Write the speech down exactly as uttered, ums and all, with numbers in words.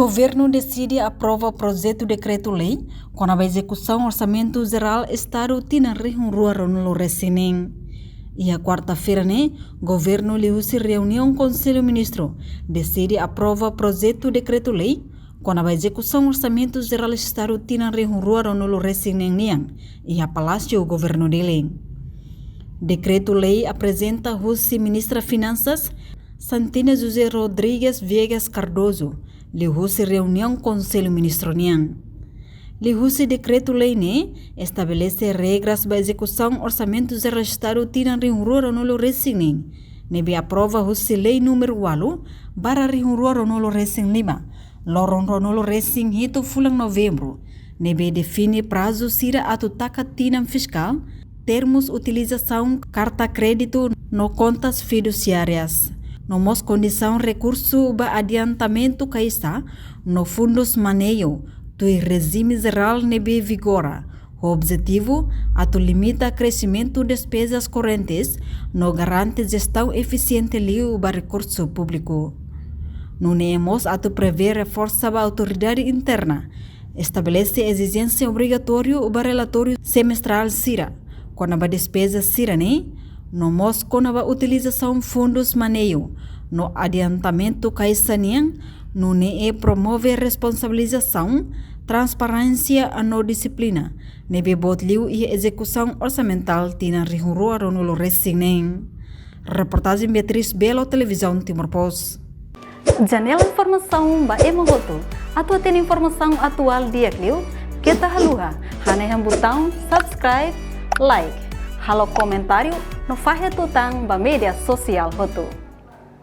Governu deside aprova projetu dekretu-lei kona-ba ezekusaun Orsamentu Jerál Estadu tinan rihun rua ruanulu resin neen. Iha kuarta-feira ne'e, Governu liuhusi reuniaun Konsellu Ministru deside aprova projetu dekretu-lei kona-ba ezekusaun Orsamentu Jerál Estadu tinan rihun rua ruanulu resin neen nian iha Palásiu Governu Dili. Dekretu-lei aprezenta husi Ministra Finansas, Santina José Rodrigues Viegas Cardoso, liuhusi reuniaun Konsellu Ministru nian. Liuhusi dekretu-lei ne'e estabelese regras ba ezekusaun Orsamentu Jerál Estadu tinan rihun rua ruanulu resin neen, ne'ebé aprova husi Lei Númeru ualu barra rihun rua ruanulu resin lima, loron ruanulu resin hitu fulan Novembru, ne'ebé define prazu sira atu taka tinan fiskál, termus utilizasaun karta kréditu no kontas fidusiárias, no mós kondisaun rekursu ba adiantamentu kaixa no fundus maneiu, tuir rejime jerál ne'ebé vigora, ho objetivu atu limita kresimentu despezas korrentes no garante jestaun efisiente liu ba rekursu públiku. Nune'e mós atu prevee reforsa ba autoridade interna, estabelese ezijénsia obrigatóriu ba relatóriu semestrál sira kona-ba despeza sira-ne'e, no mós kona-ba utilizasaun fundus maneiu no adiantamentu kaixa nian, nune'e promove responsabilizasaun, transparénsia no dixiplina ne'ebé boot liu iha ezekusaun orsamentál tinan rihun rua ruanulu resin neen. Reportajen Beatriz Belo, Televizaun Timor Post. Janela informasaun ba ema hotu. Atu hatene informasaun atuál di'ak liu, keta haluha hanehan butaun subscribe, like, halo komentáriu no fahe tutan ba média sosiál hotu.